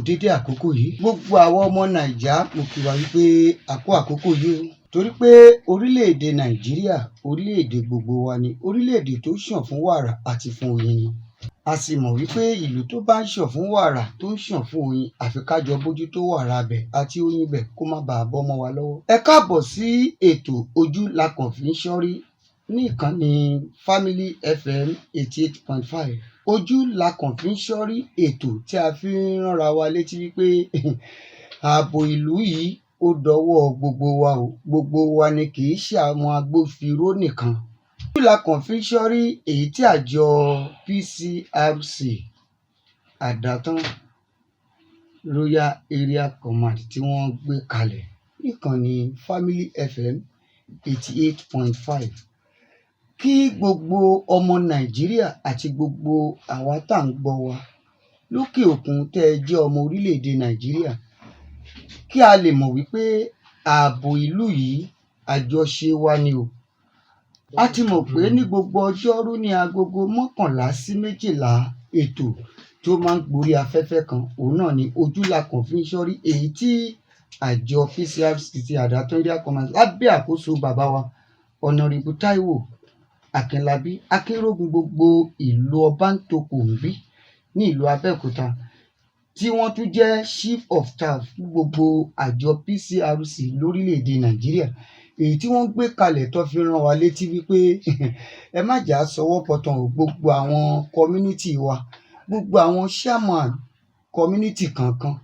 Dédé àkókò yìí, gbogbo àwọn ọmọ Nàìjá, mo kí wa wípé a kú àkókò yìí o, torí pé orílẹ̀-èdè Nàìjíríà, orílẹ̀-èdè gbogbo wa ni, orílẹ̀-èdè tó ṣàn fún wàrà àti fún oyin ni. A sì mọ̀ wípé ìlú tó bá ń ṣàn fún wàrà, tó ń ṣàn fún oyin, àfi ká jọ bójútó wàrà bẹ̀ àti oyin bẹ̀ kó má bàa bọ́ mọ́ wa lọ́wọ́. Ẹ káàbọ̀ sí ètò Ojú la kàn fi ń ṣọ́rí ní ìkànnì Family FM 88.5. Ojú la kàn fi ń ṣọ́rí, ètò tí a fi ń ránra wa létí wípé ààbò ìlú yìí, ó dọwọ́ gbogbo wa o. Gbogbo wa ni, kì í ṣe àwọn agbófinró nìkan. Ojú la kàn fi ń ṣọ́rí, èyí tí àjọ PCRC Àdàtán Royal Area Command tí wọ́n gbé kalẹ̀ níkànnì Family FM 88.5, kí gbogbo ọmọ Nàìjíríà àti gbogbo àwa tá à ń gbọ́ wa lókè òkun, tẹ́ ẹ jẹ́ ọmọ orílẹ̀-èdè Nàìjíríà, kí a lè mọ̀ wípé ààbò ìlú yìí, àjọṣe wa ni o. A ti mọ̀ pé ní gbogbo ọjọ́rú ní agogo 11 sí 12, ètò tó máa ń gborí afẹ́fẹ́ kan, òun náà ni Ojú la kàn fi ń ṣọ́rí, èyí tí àjọ PCRC ti Àdàtán Area Command lábẹ́ àkóso bàbá wa, Honourable Taiwo Akínlábí Akínrógun, gbogbo ìlú Ọbántòkò ńbí ní ìlú Abẹ́òkúta, tí wọ́n tún jẹ́ Chief of Staff fún gbogbo àjọ PCRC lórílẹ̀‐èdè Nàìjíríà, èyí tí wọ́n gbé kalẹ̀ tó fi rán wa létí wípé ẹ má jà sọwọ́ pọ̀tàn o. Gbogbo àwọn community wa, gbogbo àwọn chairman community kankan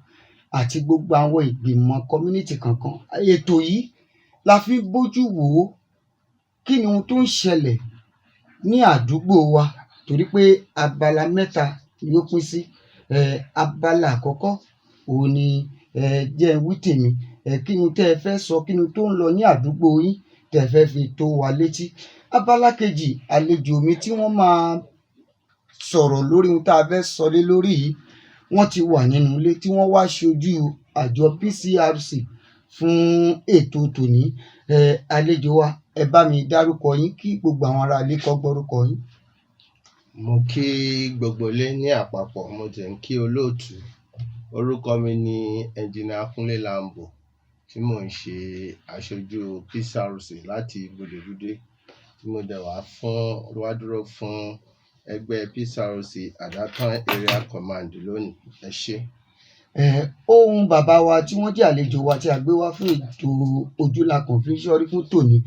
àti gbogbo àwọn ìgbìmọ̀ community kankan, ètò yìí la fi ń bójú wò ó, kí ni ohun tó ń ṣẹlẹ̀ ní àdúgbò wa, torí pé abala mẹ́ta ni ó pín sí. Abala àkọ́kọ́, òun ni jẹ́ n wí tèmi, kí ni tẹ́ ẹ fẹ́ sọ, kí ni tó ń lọ ní àdúgbò yín tẹ́ ẹ fẹ́ fi tó wa létí. Abala kejì, àlejò mi tí wọ́n máa sọ̀rọ̀ lórí ohun tá a fẹ́ sọ lé lórí yìí, wọ́n ti wà nínú ilé, tí wọ́n wá ṣojú àjọ PCRC fún ètò tòní. Àlejò wa, ẹ bá mi dárúkọ yín kí gbogbo àwọn ará ilé kó gbọ́rúkọ yín. Mo kí gbogbo ilé ní àpapọ̀, mo dẹ̀ ń kí olóòtú. Orúkọ mi ni Engineer Kúnlé Lambo, tí mò ń ṣe aṣojú PCRC láti Bodè-Olúdé, tí mo dẹ̀ wá fún wá dúró fún ẹgbẹ́ PCRC Àdàtán Area Command lónìí. Ẹ ṣé. Ohun bàbá wa tí wọ́n jẹ́ àlejò wa tí a gbé wá fún ètò Ojúlakàn fi ń ṣọ́rí fún tòní.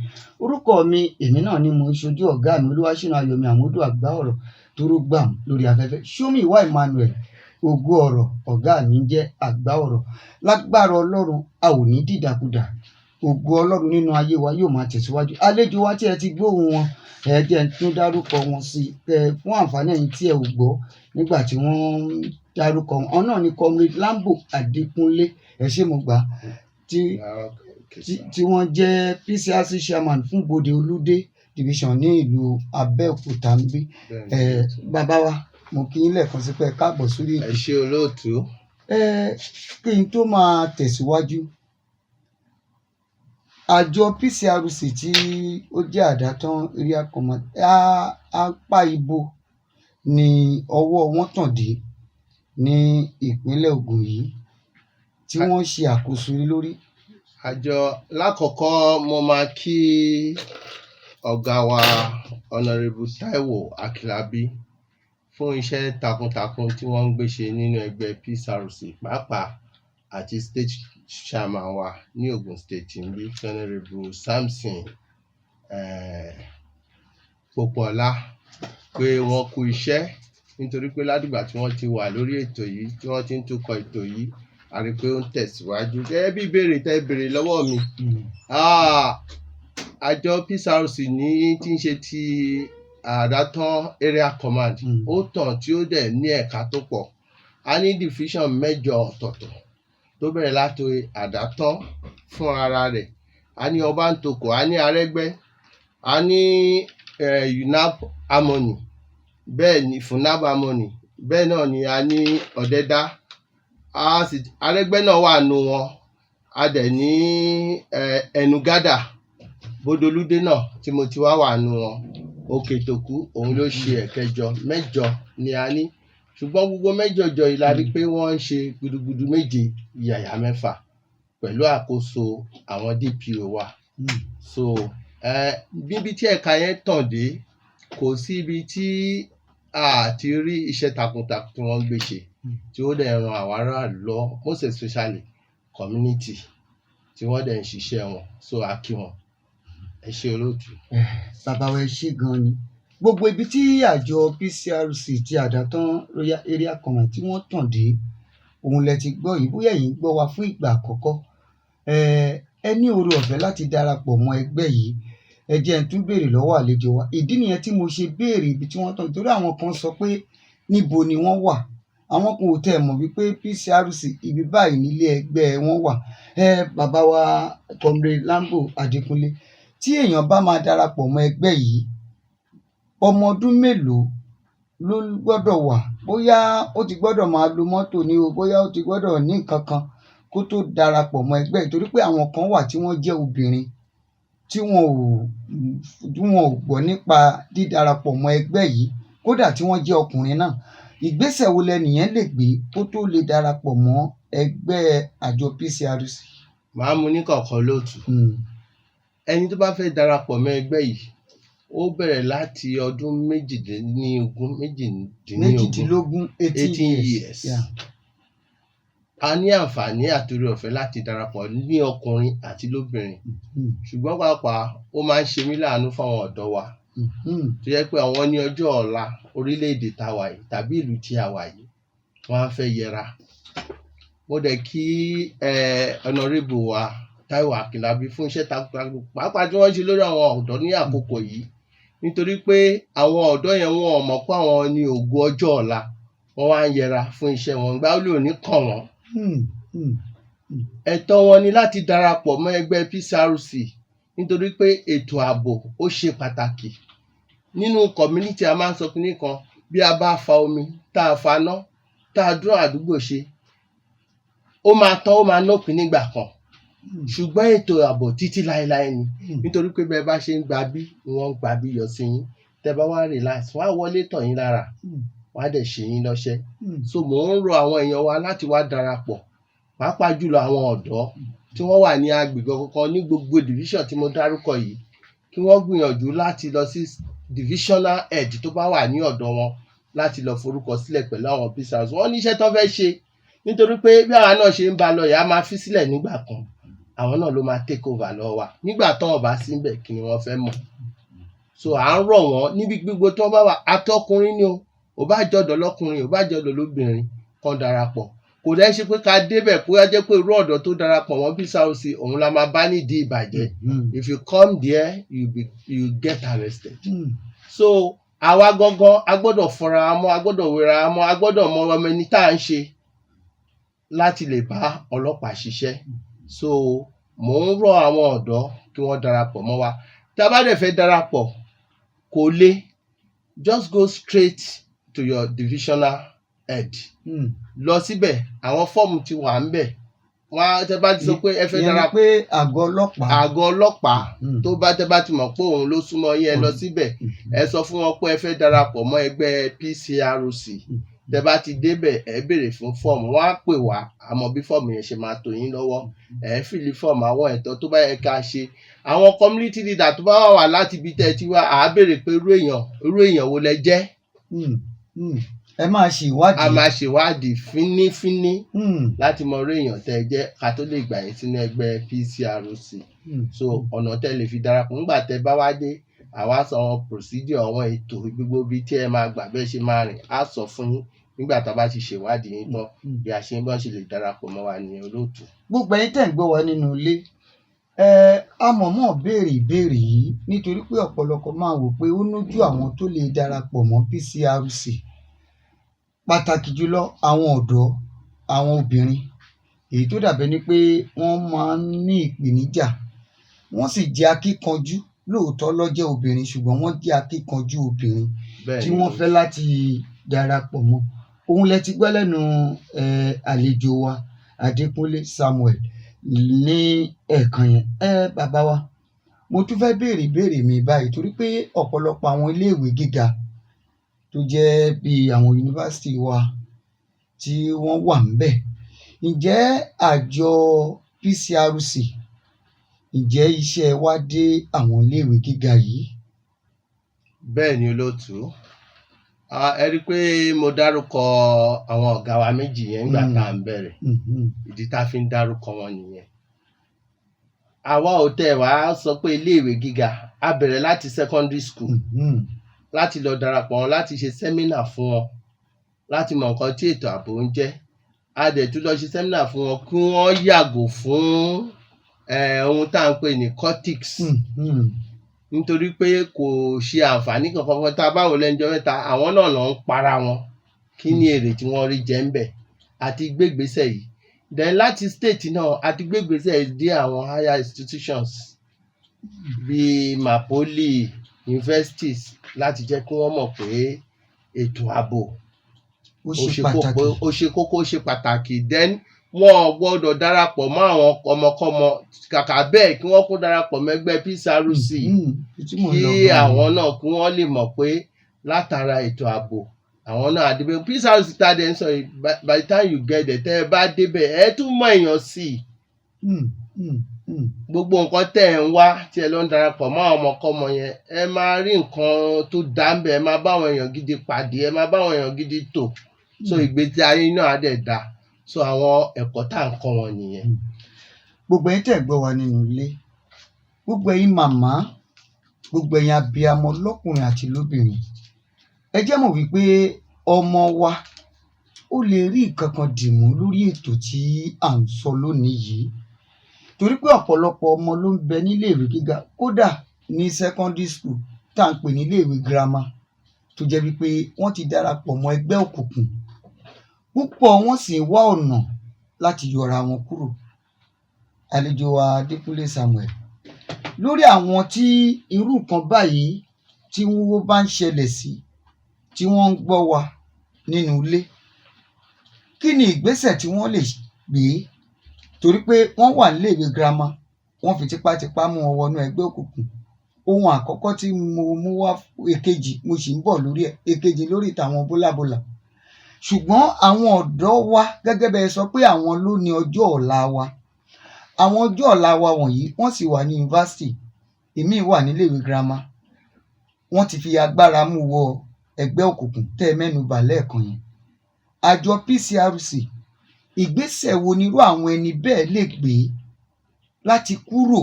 Orúkọ mi, èmi náà ni mò ń ṣojú ọ̀gá mi, Olúwaṣínà Ayọ̀mí Àmọ́dù, àgbá ọ̀rọ̀ tó gbàm lórí afẹ́fẹ́. Ṣómìwá Emmanuel Ògo ọ̀rọ̀, ọ̀gá mi ń jẹ́ àgbá ọ̀rọ̀. Lágbára Ọlọ́run, a ò ní dìdàkudà. Ògo Ọlọ́run nínú ayé wa yóò máa tẹ̀síwájú. Àlejò wa tí ẹ ti gbóhùn wọn, ẹ jẹ́ n tún dárúkọ wọn sí ẹ fún àǹfààní ẹ̀yin tí ẹ ò gbọ́ nígbà tí wọ́n ń dárúkọ wọn. Àwọn náà ni Comrade Lambo Adékúnlé, ẹ ṣé, mo gbà á, tí wọ́n jẹ́ PCRC chairman fún Bòde Olúdé division ní ìlú Abẹ́òkúta ńbí. Bàbá wa, mo kí yín lẹ́ẹ̀kan sí pé ẹ káàbọ̀ sórí Ẹ ètò. ṣé, olóòtú. Kí n tó máa tẹ̀síwájú, àjọ PCRC tí ó jẹ́ Àdàtán Area Command, apá ibo ni ọwọ́ wọn tàn dé ní ìpínlẹ̀ Ògùn yìí tí wọ́n ṣe àkóso lé lórí? Àjọ lákọ̀ọ́kọ́, mo máa kí ọ̀gá wa, Honourable Taiwo Akínlábí, fún iṣẹ́ takuntakun tí wọ́n ń gbé ṣe nínú ẹgbẹ́ PCRC pàápàá, àti state chairman wa ní Ogun State níbí, Honourable Samson Pópóọlá, pé wọ́n kú iṣẹ́, nítorí pé látìgbà tí wọ́n ti wà lórí ètò yìí, tí wọ́n ti ń tukọ̀ ètò yìí, a rí i pé ó ń tẹ̀síwájú. Gẹ́gẹ́ bí ìbéèrè tẹ́ ẹ béèrè lọ́wọ́ mi, àjọ PCRC ní tí ń ṣe ti Àdàtán Area Command, ó tàn tí ó dẹ̀ ní ẹ̀ka tó pọ̀. A ní division mẹ́jọ ọ̀tọ̀ọ̀tọ̀ tó bẹ̀rẹ̀ láti Àdàtán fún ara rẹ̀. A ní Ọbántòkò, a ní Arẹ́gbẹ́, a ní UNAP Harmony, bẹ́ẹ̀ ni FUNAB Harmony, bẹ́ẹ̀ náà ni a ní Ọ̀dẹ́dá, a sì Arẹ́gbẹ́ náà wà nínú wọn. A dẹ̀ ní Ẹnugádà, Bódolúdé náà tí mo ti wá wà nínú wọn. Òkètòkú, òun ló ṣe ẹ̀kẹjọ. Mẹ́jọ ni a ní. Ṣùgbọ́n gbogbo mẹ́jọ̀jọ yìí la rí pé wọ́n ń ṣe gudugudu méje yàyà mẹ́fà pẹ̀lú àkóso àwọn DPO wa. So níbi tí ẹ̀ka yẹn tàn dé, kò sí ibi tí a ti rí iṣẹ́ takuntakun tí wọ́n ń gbé ṣe, tí ó dẹ̀ ran àwọn aráàlú lọ́wọ́, most especially community, tí wọ́n dẹ̀ ń ṣiṣẹ́ wọn. So a kí wọn. Ẹ ṣé, olóòtú. Bàbá wa, ẹ ṣé gan ni. Gbogbo ibi tí àjọ PCRC ti Àdàtán Royal Area Command tí wọ́n tàn dé, òun lẹ ti gbọ́ yìí. Bóyá ẹ̀yin gbọ́ wa fún ìgbà àkọ́kọ́, ẹ ní oore ọ̀fẹ́ láti darapọ̀ mọ́ ẹgbẹ́ yìí. Ẹ jẹ́ n tún béèrè lọ́wọ́ àlejò wa. Ìdí nìyẹn tí mo ṣe béèrè ibi tí wọ́n tàn, torí àwọn kan sọ pé níbo ni wọ́n wà. Àwọn kan ò tẹ̀ mọ̀ wípé PCRC ibi báyìí nílé ẹgbẹ́ wọn wà. Bàbá wa, Comrade Lambo Adékúnlé, tí èèyàn bá máa darapọ̀ mọ́ ẹgbẹ́ yìí, ọmọ ọdún mélòó ló gbọ́dọ̀ wà? Bóyá ó ti gbọ́dọ̀ máa lo mọ́tò ni o, bóyá ó ti gbọ́dọ̀ ní nǹkan kan kó tó darapọ̀ mọ́ ẹgbẹ́ yìí, torí pé àwọn kan wà tí wọ́n jẹ́ obìnrin tí wọn ò gbọ́ nípa dídarapọ̀ mọ́ ẹgbẹ́ yìí, kódà tí wọ́n jẹ́ ọkùnrin náà. Ìgbésẹ̀ wo lẹnìyẹn lè gbé kó tó lè darapọ̀ mọ́ ẹgbẹ́ àjọ PCRC? Màá mú ní kọ̀ọ̀kan, lóòtú. Ẹni tó bá fẹ́ darapọ̀ mọ́ ẹgbẹ́ yìí, ó bẹ̀rẹ̀ láti ọdún méjìdínlógún, méjìdínlógún. Méjìdínlógún, 18 18 years. Years. A ní àǹfààní àti oore ọ̀fẹ́ láti darapọ̀ ní ọkùnrin àti lóbìnrin. Ṣùgbọ́n pàápàá, ó máa ń ṣe mí láàánú fáwọn ọ̀dọ́ wa tó jẹ́ pé àwọn ní ọjọ́ ọ̀la orílẹ̀-èdè tá a wà yìí tàbí ìlú tí a wà yìí, wọ́n á fẹ́ yẹra. Mo dẹ̀ kí Honourable wa Táíwò Akínlábí fún iṣẹ́ takuntakun pàápàá tí wọ́n ń ṣe lórí àwọn ọ̀dọ́ ní àkókò yìí, nítorí pé àwọn ọ̀dọ́ yẹn, wọn ò mọ̀ pé àwọn ní ògo ọjọ́ ọ̀la. Wọ́n wá ń yẹra fún iṣẹ́ wọn. Ìgbà wo ló ní kàn wọ́n? Ẹ̀tọ́ wọn ni láti darapọ̀ mọ́ ẹgbẹ́ PCRC, nítorí pé ètò ààbò ó ṣe pàtàkì nínú community. A máa ń sọ kinní kan: bí a bá fa omi, tá a faná, tá a dún àdúgbò ṣe, ó máa tán, ó máa nópin nígbà kan, ṣùgbọ́n ètò ààbò, títí láéláé ni, nítorí pé bẹ́ẹ̀ bá ṣe ń gba bí ni wọ́n ń gba bí yọ sí yín. Tẹ́ bá wá relax, wọ́n á wọlé tọ̀ yín lára, wọ́n á dẹ̀ ṣe yín lọ́ṣẹ́. So mò ń rọ àwọn èèyàn wa láti wá darapọ̀, pàápàá jùlọ àwọn ọ̀dọ́ tí wọ́n wà ní agbègbè kọ̀ọ̀kan ní gbogbo division tí mo dárúkọ yìí, kí wọ́n gbìyànjú láti lọ sí divisional head tó bá wà ní ọ̀dọ̀ wọn láti lọ forúkọ sílẹ̀ pẹ̀lú àwọn PCRC. Wọ́n ní iṣẹ́ tó fẹ́ ṣe, nítorí pé bí àwa náà ṣe ń bá a lọ yìí, a máa fi sílẹ̀ nígbà kan, àwọn náà ló máa take over lọ́wọ́ wa. Nígbà tán ò bá síbẹ̀, kí ni wọ́n fẹ́ mọ̀? So à ń rọ̀ wọ́n níbi gbogbo tí wọ́n bá wà, atọ́kùnrin ni o, ò bá jọ̀dọ̀ lọ́kùnrin, ò bá jọ̀dọ̀ lóbìnrin, kán darapọ̀. Kò dẹ́ ṣe pé ká débẹ̀ kó wá jẹ́ pé irú ọ̀dọ́ tó darapọ̀ mọ́ PCRC, òun la máa bá nídìí ìbàjẹ́. If you come there, you get arrested. So àwa gangan a gbọ́dọ̀ fọra wa mọ́, a gbọ́dọ̀ wẹra wa mọ́, a gbọ́dọ̀ mọ ọmọ ẹni tá à ń ṣe láti lè bá ọlọ́pàá ṣiṣẹ́. So mò ń rọ àwọn ọ̀dọ́ kí wọ́n darapọ̀ mọ́ wa. Tá a bá dẹ̀ fẹ́ darapọ̀, kò le. Just go straight to your divisional head. Lọ síbẹ̀, àwọn fọ́ọ̀mù ti wà ńbẹ̀. Wọ́n á, tẹ́ bá ti sọ pé ẹ fẹ́ Ìyẹn ni darapọ̀ pé àgọ́ ọlọ́pàá. Àgọ́ ọlọ́pàá tó bá, tẹ́ bá ti mọ̀ pé òun ló súnmọ́ yín, ẹ lọ síbẹ̀. Ẹ sọ fún wọn pé ẹ fẹ́ darapọ̀ mọ́ ẹgbẹ́ PCRC. Tẹ́ bá ti débẹ̀, ẹ béèrè fún fọ́ọ̀mù, wọ́n á pè wá, àmọ́ bí fọ́ọ̀mù yẹn ṣe máa tó yín lọ́wọ́, ẹ fill fọ́ọ̀mù, àwọn ẹ̀tọ́ tó bá yẹ ká ṣe. Àwọn community leader tó bá wà láti ibi tẹ́ ẹ ti wá, à á béèrè pé irú èèyàn wo lẹ jẹ́. Ẹ máa ṣe ìwádìí. A máa ṣèwádìí fínífíní láti mọ irú èèyàn tẹ́ ẹ jẹ́ ká tó lè gbà yín sínú ẹgbẹ́ PCRC. So ọ̀nà tẹ́ lè fi darapọ̀, nígbà tẹ́ bá wá dé, àwa sọ àwọn procedure, àwọn ètò gbogbo ibi tí ẹ máa gbà, bẹ́ẹ̀ ṣe máa rìn, á sọ fún yín nígbà tá a bá ti ṣèwádìí yín tán. Bí a ṣe ń bọ́ ṣe lè darapọ̀ mọ́ wa nìyẹn, olóòtú. Gbogbo ẹ̀yin tẹ́ ń gbọ́ wa nínú ilé, a mọ̀ọ́mọ̀ béèrè ìbéèrè yìí nítorí pé ọ̀pọ̀lọpọ̀ máa wò pé ó nójú àwọn tó lè darapọ̀ mọ́ PCRC, pàtàkì jùlọ àwọn ọ̀dọ́, àwọn obìnrin, èyí tó dàbí ẹni pé wọ́n máa ń ní ìpèníjà, wọ́n sì jẹ́ akíkanjú. Lóòótọ́ ló jẹ́ obìnrin, ṣùgbọ́n wọ́n jẹ́ akíkanjú obìnrin tí wọ́n fẹ́ láti darapọ̀ mọ́. Òun lẹ ti gbọ́ lẹ́nu àlejò wa, Adékúnlé Samuel, ní ẹ̀ẹ̀kan yẹn. Bàbá wa, mo tún fẹ́ béèrè ìbéèrè mi báyìí, torí pé ọ̀pọ̀lọpọ̀ àwọn iléèwé gíga tó tó jẹ́ bí àwọn yunifásítì wa tí wọ́n wà ńbẹ̀. Ǹjẹ́ àjọ PCRC, ǹjẹ́ iṣẹ́ wa dé àwọn iléèwé gíga yìí? Bẹ́ẹ̀ ni, olóòtú. Ẹ rí i pé mo dárúkọ àwọn ọ̀gá wa méjì yẹn nígbà tá à ń bẹ̀rẹ̀. Ìdí tá a fi ń dárúkọ wọn nìyẹn. Àwa ò tẹ̀ wá sọ pé iléèwé gíga, a bẹ̀rẹ̀ láti secondary school láti lọ darapọ̀ wọn, láti ṣe seminar fún wọn, láti mọ nǹkan tí ètò ààbò ń jẹ́. A dẹ̀ tún lọ ṣe seminar fún wọn kí wọ́n yàgò fún ohun tá à ń pè ní cultists, nítorí pé kò ṣe àǹfààní kankan fún. Tá a bá wò lẹ́nu ọjọ́ mẹ́ta, àwọn náà ló ń para wọn. Kí ni èrè tí wọ́n rí jẹ ńbẹ̀? Àti gbégbèésẹ̀ yìí. Then láti state náà, a ti gbégbèésẹ̀ yìí dé àwọn higher institutions bíi MAPOLY, universities, láti jẹ́ kí wọ́n mọ̀ pé ètò ààbò ó ó ṣe ṣe pàtàkì. Kókó, ó ṣe kókó, ó ṣe pàtàkì. Then wọn ò gbọ́dọ̀ darapọ̀ mọ́ àwọn ọmọkọ́mọ. Kàkà bẹ́ẹ̀, kí wọ́n kó darapọ̀ mẹ́gbẹ́ PCRC, Ibi tí mò ń kí lọ gan-an. àwọn náà, kí wọ́n lè mọ̀ pé látara ètò ààbò, àwọn náà àdébẹ̀. PCRC tá a dẹ̀ ń sọ yìí, by the time you get there, tẹ́ ẹ bá débẹ̀, ẹ tún mọ èèyàn sí i. Gbogbo nǹkan tẹ́ ẹ̀ ń wá tí ẹ lọ ń darapọ̀ mọ́ àwọn ọmọkọ́mọ yẹn, ẹ máa rí nǹkan tó dá ń bẹ̀, ẹ máa bá àwọn èèyàn gidi pàdé, ẹ máa bá àwọn èèyàn gidi tò, so ìgbésí ayé náà á dẹ̀ dáa. So àwọn ẹ̀kọ́ tá à ń kọ́ wọn nìyẹn. Gbogbo ẹ̀yin tẹ́ ẹ̀ gbọ́ wa nínú ilé, gbogbo ẹ̀yin màmá, gbogbo ẹ̀yin abiyamọ lọ́kùnrin àti lóbìnrin, ẹ jẹ́ mọ̀ wípé ọmọ wa ó lè rí nǹkan kan dìmú lórí ètò tí à ń sọ lónìí yìí, torí pé ọ̀pọ̀lọpọ̀ ọmọ ló ń bẹ níléèwé gíga, kódà ní secondary school tá à ń pè ní iléèwé girama, tó jẹ́ wípé wọ́n ti darapọ̀ mọ́ ẹgbẹ́ òkùnkùn. Púpọ̀ wọ́n sì ń wá ọ̀nà láti yọra wọn kúrò. Àlejò wa Adékúnlé Samuel, lórí àwọn tí irú nǹkan báyìí tí wọ́n bá ń ṣẹlẹ̀ sí, tí wọ́n ń gbọ́ wa nínú ilé, kí ni ìgbésẹ̀ tí wọ́n lè gbé? Torí pé wọ́n wà níléèwé girama, wọ́n fi tipátipá mú wọn wọnú ẹgbẹ́ òkùnkùn. Ohun àkọ́kọ́ tí mo mú wá, èkejì mo sì ń bọ̀ lórí ẹ̀, èkejì lórí tàwọn bólàbólà. Ṣùgbọ́n àwọn ọ̀dọ́ wa, gẹ́gẹ́ bẹ́ ẹ sọ pé àwọn ló ní ọjọ́ ọ̀la wa, àwọn ọjọ́ ọ̀la wa wọ̀nyí, wọ́n sì wà ní yunifásítì, ìmíì wà níléèwé girama, wọ́n ti fi agbára mú wọ ẹgbẹ́ òkùnkùn tẹ́ ẹ mẹ́nu bà lẹ́ẹ̀kan yẹn. Àjọ PCRC, ìgbésẹ̀ wo nirú àwọn ẹni bẹ́ẹ̀ lè gbé láti kúrò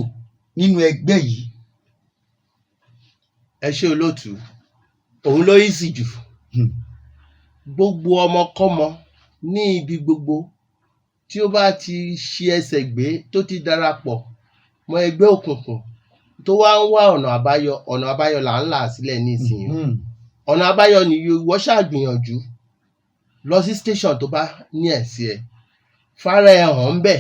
nínú ẹgbẹ́ yìí? Ẹ ṣé, olóòtú. Òun ló easy jù. Gbogbo ọmọkọ́mọ ní ibi gbogbo tí ó bá ti ṣi ẹsẹ̀ gbé, tó ti darapọ̀ mọ́ ẹgbẹ́ òkùnkùn, tó wá ń wá ọ̀nà àbáyọ, ọ̀nà àbáyọ là ń là sílẹ̀ nísìnyí. Ọ̀nà àbáyọ nìyí: ìwọ ṣáà gbìyànjú lọ sí station tó bá ní ẹ̀ sí ẹ, fara ẹ hàn ńbẹ̀.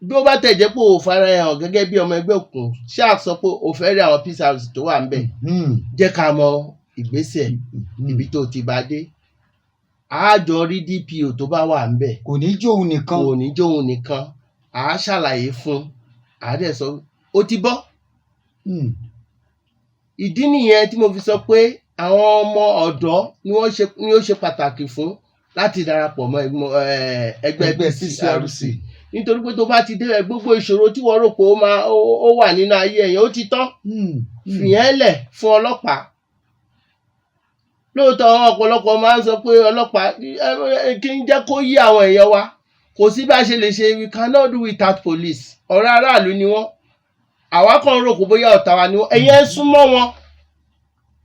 Bí ó bá tẹ̀ jẹ́ pé o ò fara ẹ hàn gẹ́gẹ́ bí ọmọ ẹgbẹ́ òkùnkùn, ṣáà sọ pé o fẹ́ rí àwọn PCRC tó wà ńbẹ̀. Jẹ́ ká mọ ìgbésẹ̀ ibi tó ti bá dé. A jọ rí DPO tó bá wà ńbẹ̀. Kò ní jóun nìkan. Kò ní jóun nìkan. À á ṣàlàyé fún un, à á dẹ̀ sọ ó ti bọ́. Ìdí nìyẹn tí mo fi sọ pé àwọn ọmọ ọ̀dọ́ ni wọ́n ṣe ni ó ṣe pàtàkì fún láti darapọ̀ mọ́ ẹgbẹ́ ẹgbẹ́ PCRC, nítorí pé tó bá ti débẹ̀, gbogbo ìṣòro tí wọ́n rò pé ó máa ó wà nínú ayé ẹ̀yẹn, ó ti tán. Fìyẹn lẹ̀ fún ọlọ́pàá. Lóòótọ́, ọ̀pọ̀lọpọ̀ máa ń sọ pé ọlọ́pàá kí ń jẹ́ kó yí àwọn èèyàn wa, kò sí bá a ṣe lè ṣe, we cannot do without police. Ọ̀rẹ́ aráàlú ni wọ́n. Àwa kàn ń rò pé bóyá ọ̀tá wa ni wọ́n. Ẹ̀yin ẹ súnmọ́ wọn.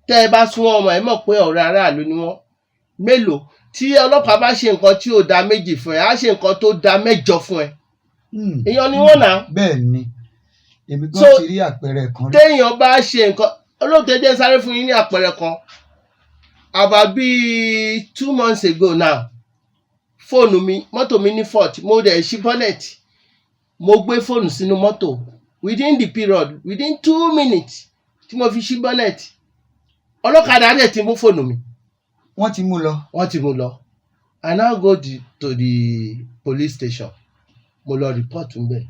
Tẹ́ ẹ bá súnmọ́ wọn, ẹ mọ̀ pé ọ̀rẹ́ aráàlú ni wọ́n. Mélòó tí ọlọ́pàá bá ṣe nǹkan tí ò da méjì fún ẹ, á ṣe nǹkan tó da mẹ́jọ fún ẹ. Èèyàn ni wọ́n náà. Bẹ́ẹ̀ ni, èmi gan ti rí àpẹẹrẹ kan rí. Téèyàn bá ṣe nǹkan, olóòtú, ẹ jẹ́ n sáré fún yín ní àpẹẹrẹ kan. About bíi 2 months ago now, fóònù mi, mọ́tò mi ní fault. Mo dẹ̀ ṣí bonnet, mo gbé fóònù sínú mọ́tò. Within the period, within 2 minutes tí mo fi ṣí bonnet, ọlọ́kadà dẹ̀ ti mú fóònù mi. Wọ́n ti mú lọ. Wọ́n ti mú lọ. I now go to the police station. Mo lọ report ńbẹ̀.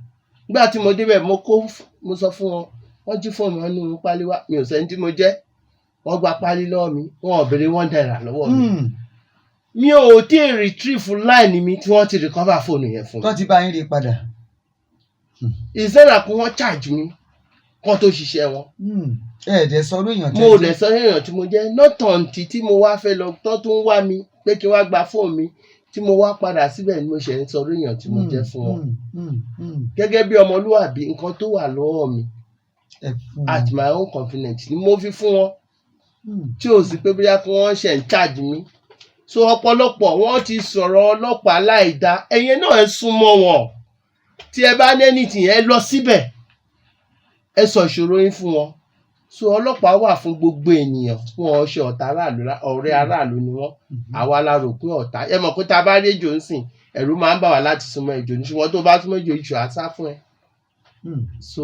Nígbà tí mo débẹ̀, mo kó, mo sọ fún wọn, wọ́n jí fóònù wọn nínú pálí wá. Mi ò sẹ́ni tí mo jẹ́. Wọ́n gba pálí lọ́wọ́ mi, wọn ò béèrè ₦1 lọ́wọ́ mi. Mi ò tí ì retrieve line mi tí wọ́n ti recover fóònù yẹn fún mi. Tó ti bá yín rí padà. Ìṣẹ́ra kí wọ́n charge mi kán tó ṣiṣẹ́ wọn. Ẹ ẹ̀ dẹ̀ sọ lóyún Mo ò dẹ̀ sọ èèyàn tí mo jẹ́, not until tí mo wá fẹ́ lọ tó tún wá mi pé kí n wá gba fóònù mi, tí mo wá padà síbẹ̀ ni mo ṣe ń sọ èèyàn tí mo jẹ́ fún wọn. Gẹ́gẹ́ bí ọmọlúwàbí, nǹkan tó wà lọ́wọ́ mi Ẹ fún at wọn. my own convenience ni mo fi fún wọn, tí ò sí pé bóyá kí wọ́n ṣe ń charge mi. So ọ̀pọ̀lọpọ̀ wọ́n ti sọ̀rọ̀ ọlọ́pàá láìda. Ẹ̀yin náà, ẹ súnmọ́ wọn. Tí ẹ bá ní anything, ẹ lọ síbẹ̀, ẹ sọ ìṣòro yín fún wọn. So ọlọ́pàá wà fún gbogbo ènìyàn. Wọn ò ṣe ọ̀tá aráàlú, ọ̀rẹ́ aráàlú ni wọ́n. Àwa la rò pé ọ̀tá. Ẹ mọ̀ pé tá a bá rí ejò ńsìn, ẹ̀rù máa ń bà wá láti súnmọ́ ejò ní, ṣùgbọ́n tó bá súnmọ́ ejò, ejò á sá fún ẹ. So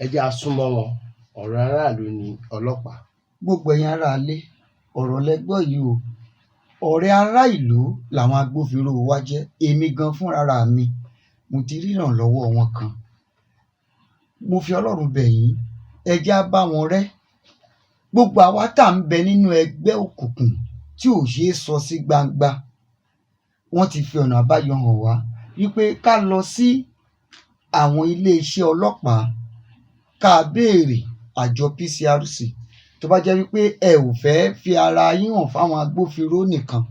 ẹ jẹ́ á súnmọ́ wọn. Ọ̀rẹ́ aráàlú ni ọlọ́pàá. Gbogbo ẹ̀yin ará ilé, ọ̀rọ̀ lẹ gbọ́ yìí o. Ọ̀rẹ́ ará ìlú làwọn agbófinró wa jẹ́. Èmi gan fúnra mi, mo ti rí ìrànlọ́wọ́ wọn kan. Mo fi Ọlọ́run bẹ̀ yín, ẹ jẹ́ á bá wọn rẹ́. Gbogbo àwa tá à ń bẹ nínú ẹgbẹ́ òkùnkùn tí ò ṣeé sọ sí gbangba, wọ́n ti fi ọ̀nà àbáyọ hàn wá wípé ká lọ sí àwọn iléeṣẹ́ ọlọ́pàá, ká béèrè àjọ PCRC. Tó bá jẹ́ wípé ẹ ò fẹ́ fi ara yín hàn fáwọn agbófinró nìkan,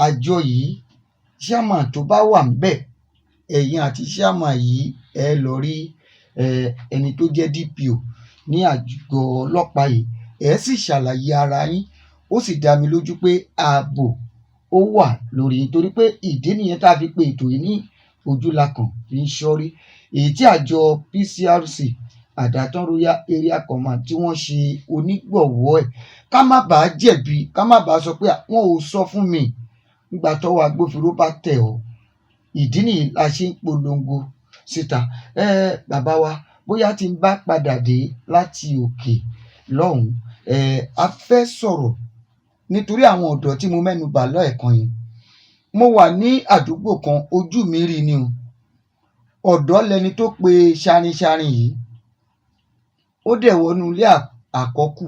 àjọ yìí, chairman tó bá wà ńbẹ̀, ẹ̀yin àti chairman yìí, ẹ lọ rí ẹni tó jẹ́ DPO ní àgọ́ ọlọ́pàá yìí, ẹ sì ṣàlàyé ara yín. Ó sì dá mi lójú pé ààbò ó wà lórí yín, torí pé ìdí nìyẹn tá a fi pe ètò yìí ní Ojúlakàn fi ń ṣọ́rí, èyí tí àjọ PCRC Àdàtán Royal Area Command tí wọ́n ṣe onígbọ̀wọ́ ẹ̀. Ká má bàa jẹ̀bi, ká má bàa sọ pé wọn ò sọ fún mi nígbà tọ́wọ́ agbófinró bá tẹ̀ ọ́. Ìdí nìyí la ṣe ń polongo síta. Ẹ bàbá wa, bóyá tí n bá padà dé láti òkè lọ́hùn-ún, a fẹ́ sọ̀rọ̀ nítorí àwọn ọ̀dọ́ tí mo mẹ́nu bà lẹ́ẹ̀kan yẹn. Mo wà ní àdúgbò kan, ojú mi rí ni o. Ọ̀dọ́ lẹni tó pe ṣarinṣarin yìí. Ó dẹ̀ wọnú ilé àkọ́kù,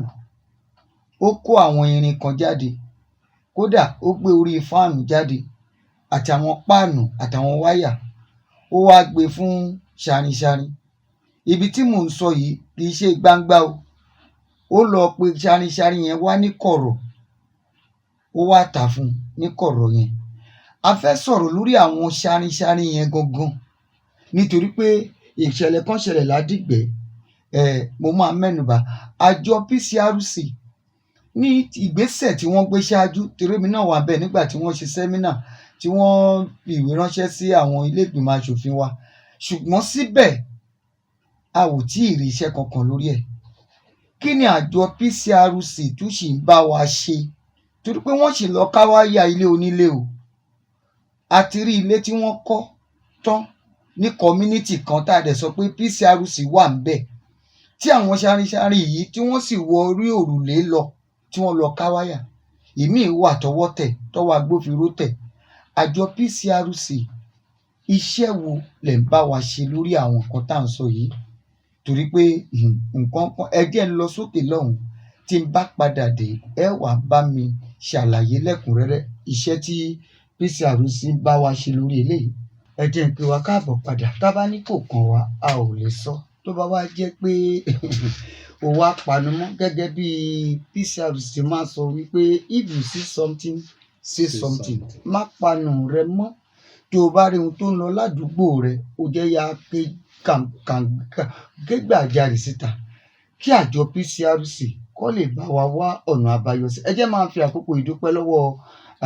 ó kó àwọn irin kan jáde, kódà ó gbé orí fáànù jáde àtàwọn páànù àtàwọn wáyà. Ó wá gbé fún ṣarinṣarin. Ibi tí mò ń sọ yìí kì í ṣe gbangba o. Ó lọ pe ṣarinṣarin yẹn wá ní kọ̀rọ̀, ó wá tà fún un ní kọ̀rọ̀ yẹn. A fẹ́ sọ̀rọ̀ lórí àwọn ṣarinṣarin yẹn gangan, nítorí pé ìṣẹ̀lẹ̀ kan ṣẹlẹ̀ ládìgbẹ́. Mo máa mẹ́nubà àjọ PCRC ní ìgbésẹ̀ tí wọ́n gbé ṣáájú, torí èmi náà wà ńbẹ̀ nígbà tí wọ́n ṣe seminar, tí wọ́n fi ìwé ránṣẹ́ sí àwọn ilé ìgbìmọ̀ aṣòfin wa, ṣùgbọ́n síbẹ̀ a ò tíì rí iṣẹ́ kankan lórí ẹ̀. Kí ni àjọ PCRC tún ṣì ń bá wa ṣe? Torí pé wọ́n sì lọ ká wáyà ilé onílé o. A ti rí ilé tí wọ́n kọ́ tán ní community kan tá a dẹ̀ sọ pé PCRC wà ńbẹ̀, tí àwọn ṣarinṣarin yìí tí wọ́n sì wọ orí òrùlé lọ, tí wọ́n lọ ká wáyà. Ìmíì wà tọ́wọ́ tẹ̀, tọ́wọ́ agbófinró tẹ̀. Àjọ PCRC, iṣẹ́ wo lẹ̀ ń bá wa ṣe lórí àwọn nǹkan tá à ń sọ yìí? Torí pé nǹkan kan, ẹ jẹ́ n lọ sókè lọ́hùn-ún. Tí n bá padà dé, ẹ wàá bá mi ṣàlàyé lẹ́kùnrẹ́rẹ́ iṣẹ́ tí PCRC ń bá wa ṣe lórí eléyìí. Ẹ jẹ́ n pé wa káàbọ̀ padà. Tá bá ní kò kàn wá, a ò lè sọ. Tó bá wá jẹ́ pé o wá panumọ́, gẹ́gẹ́ bí PCRC ti máa ń sọ wípé if you see something, say Say something. something. Má panu rẹ mọ́. Tó o bá rí ohun tó ń lọ ládùúgbò rẹ, ó jẹ́ yá ké ké gbàjarè síta kí àjọ PCRC kó lè bá wa wá ọ̀nà àbáyọ sí. Ẹ jẹ́ máa fi àkókò yìí dúpẹ́ lọ́wọ́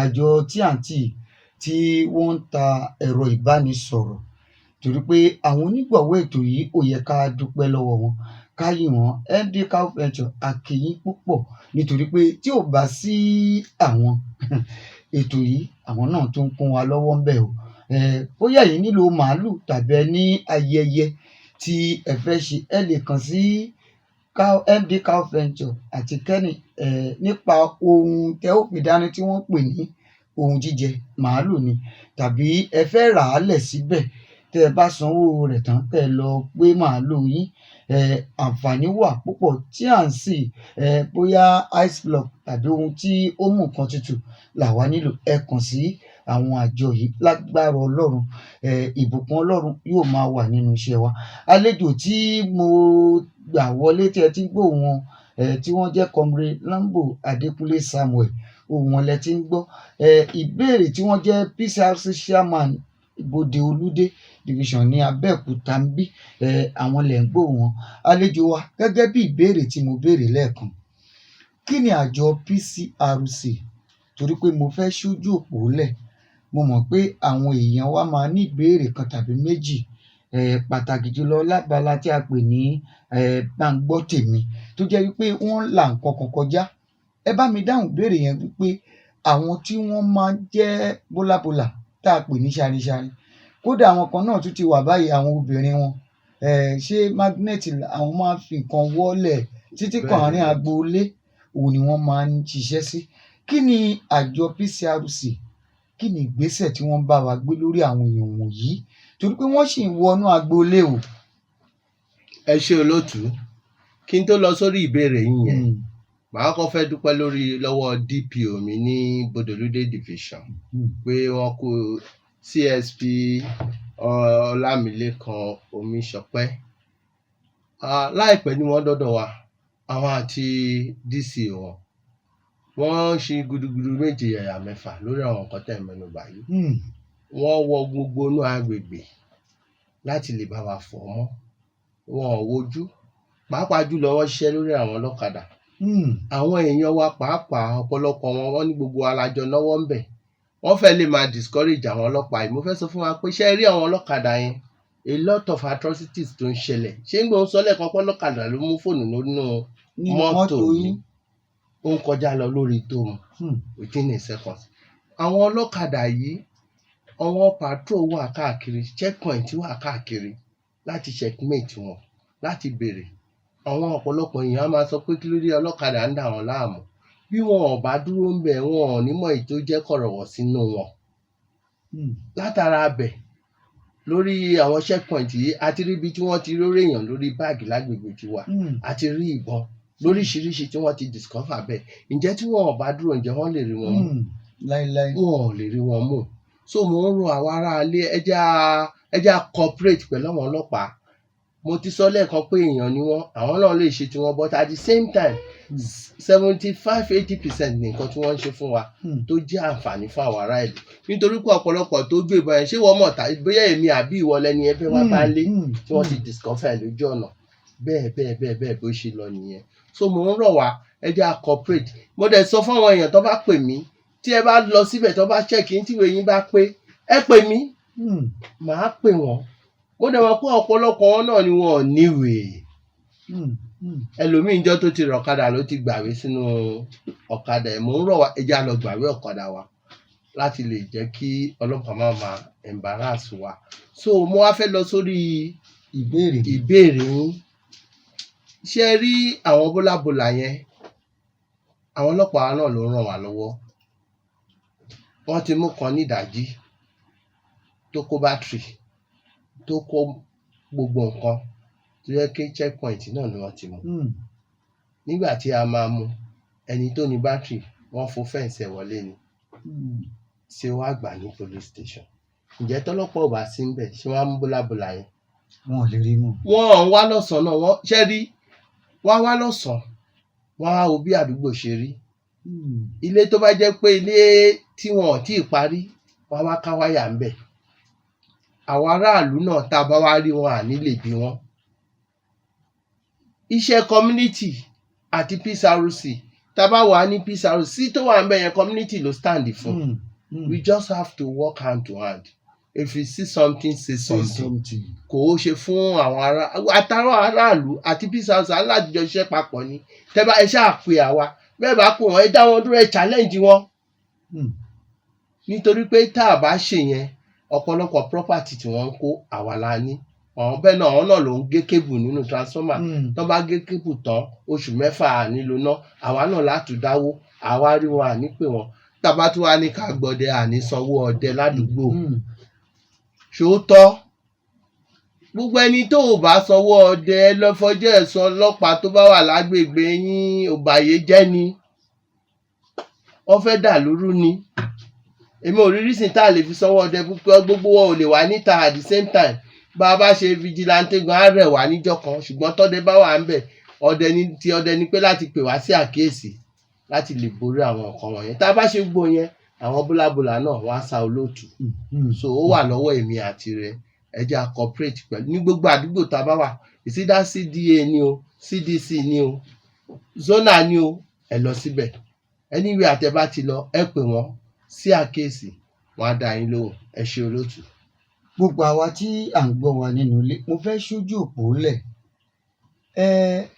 àjọ T&T tí wọ́n ń ta ẹ̀rọ ìbánisọ̀rọ̀, torí pé àwọn onígbọ̀wọ́ ètò yìí, ó yẹ ká dúpẹ́ lọ́wọ́ wọn, ká yìn wọ́n. MD Cow Venture, a kí yín púpọ̀, nítorí pé tí ò bá sí àwọn, ètò yìí, àwọn náà tún kún wa lọ́wọ́ ńbẹ̀ o. Bóyá ẹ̀yin nílò màálù tàbí ẹ ní ayẹyẹ tí ẹ fẹ́ ṣe, ẹ lè kàn sí MD Cow Venture àti Kenny nípa ohun tẹ́ ó fi dání tí wọ́n ń pè ní ohun jíjẹ màálù ni, tàbí ẹ fẹ́ rà á lẹ̀ síbẹ̀, tàbí Tẹ́ ẹ bá sanwó rẹ̀ tán, tẹ́ ẹ lọ gbé màálù yín. Àǹfààní wà púpọ̀ tí à ń sì bóyá ice block tàbí ohun tí ó mú nǹkan tutù làwa nílò. Ẹ kàn sí àwọn àjọ yìí. Lágbára Ọlọ́run, ìbùkún Ọlọ́run yóò máa wà nínú iṣẹ́ wa. Àlejò tí mo gbà wọlé tí ẹ ti ń gbóhùn wọn, tí wọ́n jẹ́ Comrade Lambo Adékúnlé Samuel, ohùn wọn lẹ ti ń gbọ́. Ìbéèrè tí wọ́n jẹ́ PCRC chairman Bòde Olúdé division ní Abẹ́òkúta ń bí, àwọn lẹ̀ ń gbóhùn wọn. Àlejò wa, gẹ́gẹ́ bí ìbéèrè tí mo béèrè lẹ́ẹ̀kan, kí ni àjọ PCRC? Torí pé mo fẹ́ ṣójú òpó lẹ̀, mo mọ̀ pé àwọn èèyàn wa máa ní ìbéèrè kan tàbí méjì, pàtàkì jùlọ lábala tí a pè ní bá ń gbọ́ tèmi, tó jẹ́ wípé wọ́n ń là nǹkan kan kọjá. Ẹ bá mi dáhùn ìbéèrè yẹn wípé àwọn tí wọ́n máa ń jẹ́ bólàbólà tá a pè ní ṣarinṣarin, kódà àwọn kan náà tún ti wà báyìí, àwọn obìnrin wọn, ṣé magnet, àwọn máa ń fi nǹkan wọ́lẹ̀ títí kan àárín agboolé òun ni wọ́n máa ń ṣiṣẹ́ sí. Kí ni àjọ PCRC, kí ni ìgbésẹ̀ tí wọ́n bá wa gbé lórí àwọn èèyàn wọ̀nyí, torí pé wọ́n sì ń wọnú agboolé o? Ẹ ṣé, olóòtú. Kí n tó lọ sórí ìbéèrè yín yẹn, màá kọ́kọ́ fẹ́ dúpẹ́ lórí lọ́wọ́ DPO mi ní Bodolúdé division pé wọ́n kú, CSP Ọlámilékan Omiṣọpẹ́. Láìpẹ́ ni wọ́n dọ́dọ̀ wa, àwọn àti DCO wọn. Wọ́n ṣe gudugudu méje yàyà mẹ́fà lórí àwọn nǹkan tẹ́ ẹ̀ mẹ́nu bà yìí. Wọ́n wọ gbogbo inú agbègbè láti lè bá wa fọ̀ mọ́. Wọn ò wojú, pàápàá jùlọ wọ́n ṣiṣẹ́ lórí àwọn ọlọ́kadà. Àwọn èèyàn wa pàápàá, ọ̀pọ̀lọpọ̀ wọn, wọ́n ní gbogbo wa la jọ náwó ńbẹ̀. Wọ́n fẹ́ lè máa discourage àwọn ọlọ́pàá yìí. Mo fẹ́ sọ fún wa pé, ṣé ẹ rí àwọn ọlọ́kadà yẹn, a lot of atrocities tó ń ṣẹlẹ̀, ṣé ń gbọ́n sọ lẹ́ẹ̀kan pé ọlọ́kadà ló mú fóònù nínú nínú mọ́tò mọ́tò mi yín? Ó ń kọjá lọ lórí tó mu within a second. Àwọn ọlọ́kadà yìí, àwọn patrol wà káàkiri, checkpoint wà káàkiri láti checkmate wọn, láti béèrè. Àwọn ọ̀pọ̀lọpọ̀ èèyàn á máa sọ pé kí ló dé ọlọ́kadà ń dà wọ́n láàmú. Bí wọn ò bá dúró ńbẹ̀, wọn ò ní mọ̀ èyí tó jẹ́ kọ̀rọ̀wọ̀ sínú wọn. Látara bẹ̀, lórí àwọn checkpoint yìí, a ti rí ibi tí wọ́n ti rórí èèyàn lórí báàgì lágbègbè tiwa. A ti rí ìbọn lóríṣiríṣi tí wọ́n ti discover bẹ́ẹ̀. Ǹjẹ́ tí wọn ò bá dúró, ǹjẹ́ wọ́n lè rí wọn mú? Láíláí. Wọn ò lè rí wọn mú. So mò ń rọ àwa aráalé, ẹ jẹ́ á cooperate pẹ̀lú àwọn ọlọ́pàá. Mo ti sọ lẹ́ẹ̀kan pé èèyàn ni wọ́n, àwọn náà lè ṣe tiwọn, but at the same time, 75-80% ní nǹkan tí wọ́n ń ṣe fún wa tó jẹ́ àǹfààní fún àwọn ará ìlú, nítorí pé ọ̀pọ̀lọpọ̀ tó gbé ìbọn yẹn, ṣé wọ́n mọ̀ tá bóyá èmi àbí ìwọ lẹni ẹ fẹ́ wá bá lé tí wọ́n ti discover ẹ̀ lójú ọ̀nà? Bẹ́ẹ̀ bẹ́ẹ̀ bẹ́ẹ̀ bẹ́ẹ̀ bó ṣe lọ nìyẹn. So mò ń rọ̀ wá, ẹ jẹ́ á cooperate. Mo dẹ̀ sọ fún àwọn èèyàn tó bá pè mí, tí ẹ bá lọ síbẹ̀, tó bá check yín, tíwèé yín bá pé, ẹ pè mí, màá pè wọ́n. Mo dẹ̀ mọ̀ pé ọ̀pọ̀lọpọ̀ wọn náà ni wọn ò níwèé. Ẹlòmíì, níjọ́ tó ti rọ̀ ọ̀kadà ló ti gbàwé sínú ọ̀kadà ẹ̀. Mò ń rọ̀ wá, ẹ jẹ́ á lọ gbàwé ọ̀kadà wa láti lè jẹ́ kí ọlọ́pàá má máa embarrass wa. So mo wá fẹ́ lọ sórí ìbéèrè. Ìbéèrè yín. Ṣé ẹ rí àwọn bólàbolà yẹn, àwọn ọlọ́pàá náà ló ń ràn wá lọ́wọ́. Wọ́n ti mú kan nídàájí tó kó battery, tó kó gbogbo nǹkan, tó jẹ́ pé checkpoint náà ni wọ́n ti mú. Nígbà tí a máa mú ẹni tó ní battery, wọ́n fo fence ẹ̀ wọlé ni tí ó wá gbà ní police station. Ǹjẹ́ tọ́lọ́pàá ò bá sí ńbẹ̀, ṣé wọ́n á mú bólàbolà yẹn? Wọn ò lè rí mú. Wọ́n ń wá lọ́sàn-án náà, wọ́n ṣẹ́ rí, wọ́n á wá lọ́sàn-án, wọ́n á wo bí àdúgbò ṣe rí. Ilé tó bá jẹ́ pé ilé tí wọn ò tíì parí, wọ́n á wá ká wáyà ńbẹ̀. Àwọn aráàlú náà, tá a bá wá rí wọn, à ní lè bí wọ́n. Iṣẹ́ community àti PCRC, tá a bá wà ní PCRC tó wà ńbẹ̀ yẹn, community ló stand fún. We just have to work hand to hand. If you see something, say say something. Something. Kò ó ṣe fún àwọn ará àtàwọn aráàlú àti PCRC alájọ ṣiṣẹ́ papọ̀ ni. Tẹ́ bá ẹ ṣáà pe àwa bẹ́ẹ̀ bá pè wọ́n, ẹ dá wọn dúró, ẹ challenge wọn, nítorí pé tá a bá ṣe yẹn, ọ̀pọ̀lọpọ̀ property tí wọ́n ń kó, àwa la ní. Àwọn bẹ́ẹ̀ náà, àwọn náà ló ń gé cable nínú transformer. Tó bá gé cable tán, oṣù 6 àní lo ná, àwa náà látún dáwó. Àwa rí wọn, àní pè wọ́n. Tá a bá tún wá ní ká gbọdẹ, àní sanwó ọdẹ ládùúgbò. Ṣòótọ́. Gbogbo ẹni tó ò bá sanwó ọdẹ, ẹ lọ fọjọ́ ẹ̀sùn ọlọ́pàá tó bá wà lágbègbè yín. Òbàyéjẹ́ ni wọ́n fẹ́ dà lúrú ni. Èmi ò rí reason tá a lè fi sanwó ọdẹ púpọ̀. Gbogbo wọn ò lè wà níta at the same time. Bá a bá ṣe vigilante gan, á rẹ̀ wá níjọ́ kan, ṣùgbọ́n tọ́dẹ bá wà ńbẹ̀, ọdẹ ní ti ọdẹ ní pé láti pè wá sí àkíyèsí láti lè borí àwọn nǹkan wọ̀nyẹn. Tá a bá ṣe gbogbo yẹn, àwọn bólàbólà náà wọ́n á sá, olóòtú. So ó wà lọ́wọ́ èmi àti rẹ. Ẹ jẹ́ a cooperate pẹ̀lú ní gbogbo àdúgbò tá a bá wà. It's either CDA ni o, CDC ni o, zonal ni o, ẹ lọ síbẹ̀. Anywhere àtẹ bá ti lọ, ẹ pè wọ́n sí àkíyèsí, wọ́n á dá yín lóhùn. Ẹ ṣé, olóòtú. Gbogbo àwa tí à ń gbọ́ wa nínú ilé, mo fẹ́ ṣójú òpó lẹ̀.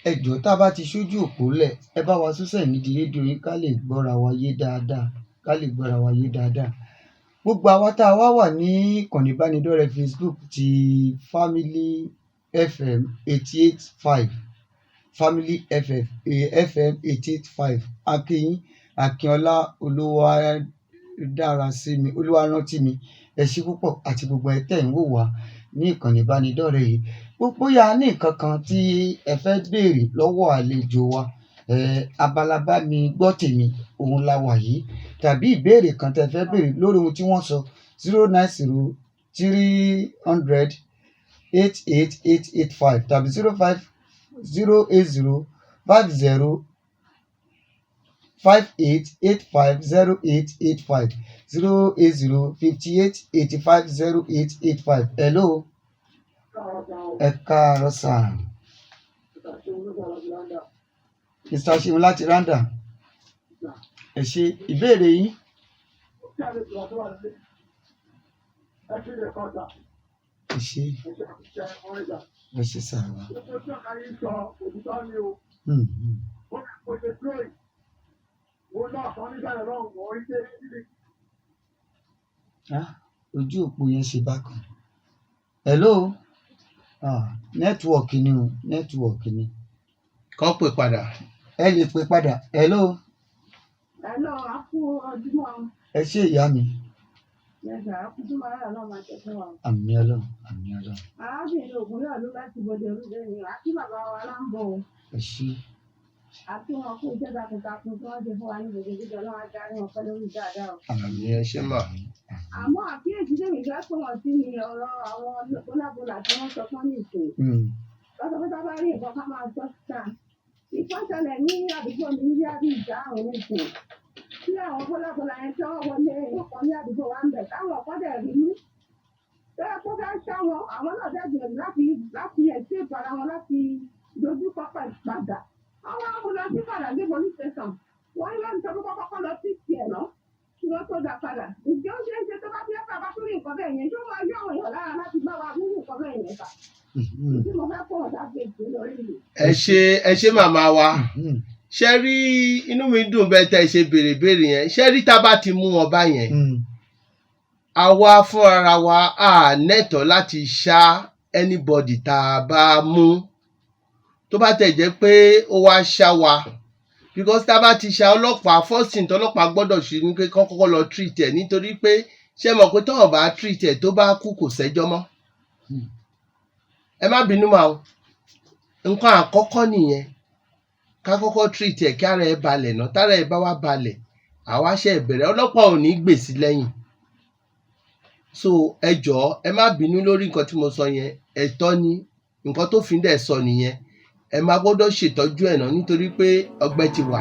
Ẹ jọ̀ọ́, tá a bá ti ṣójú òpó lẹ̀, ẹ bá wa sún sẹ́yìn nídìí rédíò yín ká lè gbọ́ra wa yé dáadáa, ká lè gbọ́ra wa yé dáadáa. Gbogbo àwa tá a wá wà ní ìkànnì ìbánidọ́rẹ̀ẹ́ Facebook ti Family FM 88.5, Family FM 88.5, Akin Akínọlá Olúwadarasími, Olúwarántìmí, ẹ ṣé púpọ̀, àti gbogbo ẹ tẹ̀ ń wò wá ní ìkànnì ìbánidọ́rẹ̀ẹ́ yìí. Bóyá a ní nǹkan kan tí ẹ fẹ́ béèrè lọ́wọ́ àlejò wa, abala bá mi gbọ́ tèmi òun la wà yìí, tàbí ìbéèrè kan tẹ́ fẹ́ béèrè lórí ohun tí wọ́n sọ, 09030088885 tàbí 050805058850885, 08058850885. Hello, ẹ káàárọ̀ sir. Mr. Ṣeun láti Randa, ẹ ṣe, ìbéèrè yín. Ẹ ṣé, ẹ ṣé sir wa. Ah, ojú òpó yẹn ṣe bákan. Hello, ah, network ni o, network ni. Kán pè padà. Ẹ lè pè padà. Hello. Hello, a kú ojúmọ́. Ẹ ṣé, ìyá mi. Yes sir, a kú ojúmọ́, ayọ̀ náà máa jẹ́ fún wa. Àmín Ọlọ́run, àmín Ọlọ́run. Arábìnrin Ògúnlẹ̀ ló láti bọ̀dẹ̀ olúdé ni àti bàbá wa láǹbọ̀ o. Ẹ ṣé. Àti wọn kú iṣẹ́ takuntakun tí wọ́n ṣe fún wa ní gbogbo ìjọ náà, á darí wọn pẹ́ lórí dáadáa o. Àmín, ẹ ṣé mà. Àmọ́ àkíyèsí tèmi fẹ́ pè wọ́n sí ni ọ̀rọ̀ àwọn bọ́lábọ́là tí wọ́n sọ fún ní ìsìn. Lọ́sọ̀ pé tá bá rí nǹkan, ká máa sọ síta. Ìkan ṣẹlẹ̀ ní àdúgbò mi ní bí ìjà àrùn nísìn. Tí àwọn bọ́lábọ́là yẹn tí wọ́n wọlé èèyàn kan ní àdúgbò wa ń bẹ̀, táwọn kan dẹ̀ rí mú. Tẹ́lẹ̀ kó fẹ́ ṣá wọn, àwọn náà dẹ̀ gbìyànjú láti escape ara wọn, láti dojú kọ padà. Àwọn á mú lọ sí padà dé police station. Wọ́n ní láti sọ pé kọ́kọ́ lọ sí tiẹ̀ náà kí wọ́n tó dá padà. Ǹjẹ́ ó ṣeé ṣe tó bá fẹ́ bá tún rí nǹkan bẹ́ẹ̀ yẹn, ṣé ó máa yọ àwọn èèyàn lára láti bá wa mú nǹkan bẹ́ẹ̀ yẹn fà? Tí mo fẹ́ kó ọ̀dà gbèsè lórí mi. Ẹ ṣé, ẹ ṣé màmá wa. Ṣe rí, inú mi dùn bẹ́ẹ̀ tẹ́ ẹ ṣe béèrè béèrè yẹn. Ṣe rí, tá a bá ti mú wọn báyẹn, àwa fúnra wa á nẹ́tọ̀ọ́ láti ṣá anybody tá a bá mú, tó bá tẹ̀ jẹ́ pé ó wá ṣá wa, because tá a bá ti ṣá ọlọ́pàá, first thing tọ́lọ́pàá gbọ́dọ̀ ṣe ni pé kán kọ́kọ́ lọ treat ẹ̀, nítorí pé ṣé mọ̀ pé tọ́wọ́n bá treat ẹ̀, tó bá kú, kò sẹ́jọ́ mọ́. Ẹ má bínú mà o. Nǹkan àkọ́kọ́ nìyẹn, ká kọ́kọ́ treat ẹ̀ kí ara ẹ̀ balẹ̀ náà. Tára ẹ̀ bá wá balẹ̀, àwa ṣe bẹ̀rẹ̀, ọlọ́pàá ò ní gbèsè lẹ́yìn. So ẹ jọ̀ọ́, ẹ má bínú lórí nǹkan tí mo sọ yẹn. Ẹ̀tọ́ ni nǹkan tó fi dẹ̀ sọ nìyẹn. Ẹ máa gbọ́dọ̀ ṣètọ́jú ẹ̀ náà nítorí pé ọgbẹ́ ti wà.